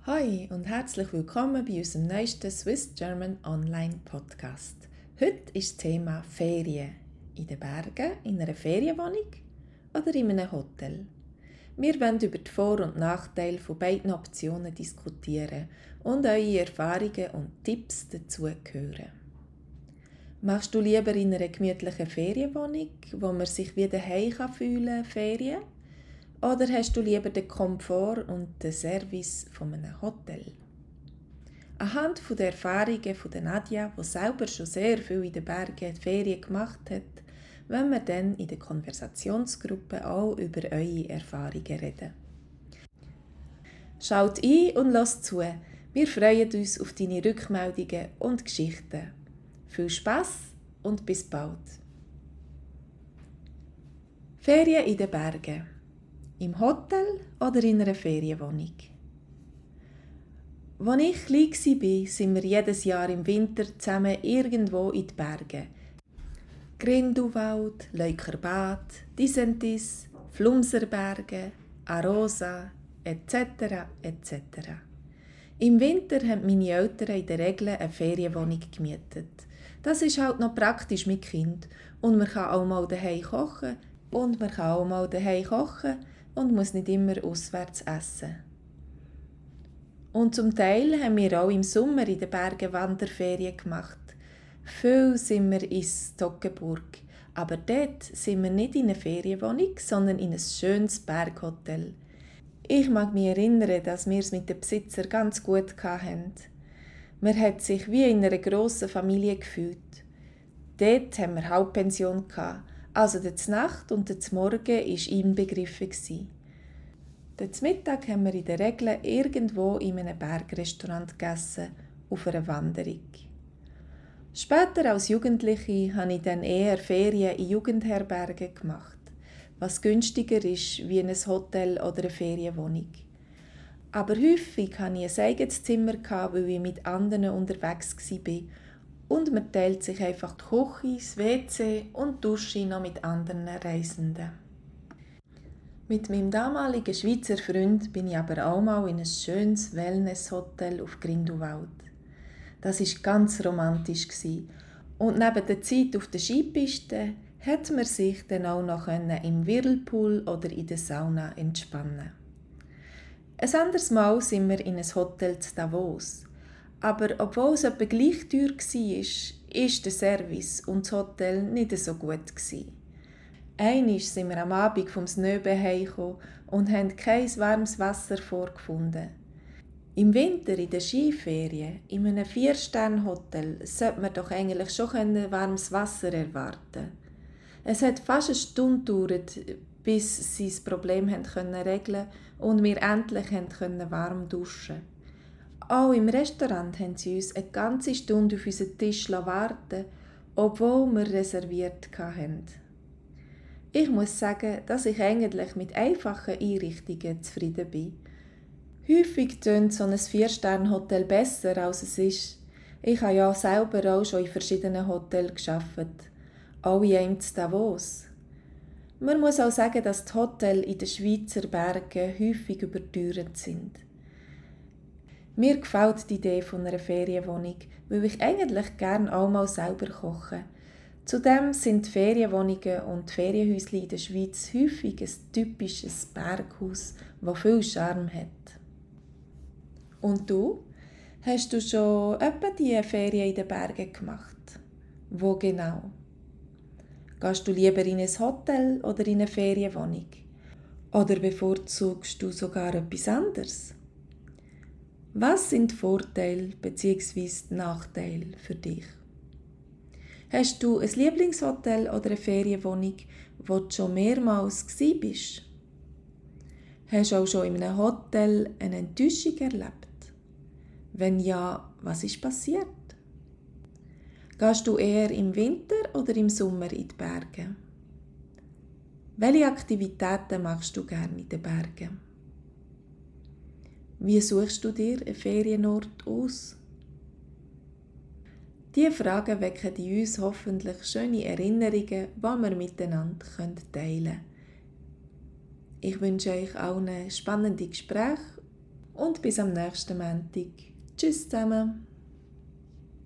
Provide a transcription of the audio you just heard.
Hi und herzlich willkommen bei unserem neuesten Swiss German Online Podcast. Heute ist das Thema Ferien. In den Bergen, in einer Ferienwohnung oder in einem Hotel. Wir wollen über die Vor- und Nachteile von beiden Optionen diskutieren und eure Erfahrungen und Tipps dazu hören. Machst du lieber in einer gemütlichen Ferienwohnung, wo man sich wie daheim fühlen kann, Ferien? Oder hast du lieber den Komfort und den Service von einem Hotel? Anhand der Erfahrungen von Nadja, die selber schon sehr viel in den Bergen Ferien gemacht hat, wollen wir dann in der Konversationsgruppe auch über eure Erfahrungen reden. Schaut ein und lasst zu. Wir freuen uns auf deine Rückmeldungen und Geschichten. Viel Spass und bis bald. Ferien in den Bergen. Im Hotel oder in einer Ferienwohnung? Als ich klein war, sind wir jedes Jahr im Winter zusammen irgendwo in die Berge. Grindelwald, Leukerbad, Disentis, Flumserberge, Arosa, etc. etc. Im Winter haben meine Eltern in der Regel eine Ferienwohnung gemietet. Das ist halt noch praktisch mit Kind und man kann auch mal daheim kochen und muss nicht immer auswärts essen. Und zum Teil haben wir auch im Sommer in den Bergen Wanderferien gemacht. Viel sind wir ins Toggenburg, aber dort sind wir nicht in einer Ferienwohnung, sondern in ein schönes Berghotel. Ich mag mich erinnern, dass wir es mit den Besitzern ganz gut hatten. Man hat sich wie in einer grossen Familie gefühlt. Dort haben wir Halbpension gehabt. Also die Nacht und der Morgen war inbegriffen. Den Mittag haben wir in der Regel irgendwo in einem Bergrestaurant gegessen, auf einer Wanderung. Später als Jugendliche habe ich dann eher Ferien in Jugendherbergen gemacht, was günstiger ist wie ein Hotel oder eine Ferienwohnung. Aber häufig hatte ich ein eigenes Zimmer, weil ich mit anderen unterwegs war. Und man teilt sich einfach die Küche, das WC und die Dusche noch mit anderen Reisenden. Mit meinem damaligen Schweizer Freund bin ich aber auch mal in ein schönes Wellnesshotel auf Grindelwald. Das war ganz romantisch. Und neben der Zeit auf der Skipiste konnte man sich dann auch noch im Whirlpool oder in der Sauna entspannen. Ein anderes Mal sind wir in ein Hotel zu Davos. Aber obwohl es etwa gleich teuer war, war der Service und das Hotel nicht so gut. Einmal sind wir am Abend vom Snöbe heimgekommen und haben kein warmes Wasser vorgefunden. Im Winter in der Skiferien, in einem 4-Sterne-Hotel, sollte man doch eigentlich schon warmes Wasser erwarten. Es hat fast eine Stunde gedauert, bis sie das Problem regeln konnten und wir endlich warm duschen konnten. Auch im Restaurant haben sie uns eine ganze Stunde auf unseren Tisch warten, obwohl wir reserviert hatten. Ich muss sagen, dass ich eigentlich mit einfachen Einrichtungen zufrieden bin. Häufig tönt so ein 4-Sterne-Hotel besser, als es ist. Ich habe ja selber auch schon in verschiedenen Hotels gearbeitet, auch in einem in Davos. Man muss auch sagen, dass die Hotels in den Schweizer Bergen häufig überteuert sind. Mir gefällt die Idee von einer Ferienwohnung, weil ich eigentlich gerne auch mal selber koche. Zudem sind die Ferienwohnungen und die Ferienhäuschen in der Schweiz häufig ein typisches Berghaus, das viel Charme hat. Und du? Hast du schon etwa diese Ferien in den Bergen gemacht? Wo genau? Gehst du lieber in ein Hotel oder in eine Ferienwohnung? Oder bevorzugst du sogar etwas anderes? Was sind die Vorteile bzw. die Nachteile für dich? Hast du ein Lieblingshotel oder eine Ferienwohnung, wo du schon mehrmals warst? Hast du auch schon in einem Hotel eine Enttäuschung erlebt? Wenn ja, was ist passiert? Gehst du eher im Winter oder im Sommer in die Berge? Welche Aktivitäten machst du gerne in den Bergen? Wie suchst du dir einen Ferienort aus? Diese Fragen wecken in uns hoffentlich schöne Erinnerungen, die wir miteinander teilen können. Ich wünsche euch auch ein spannendes Gespräch und bis am nächsten Montag. Tschüss zusammen!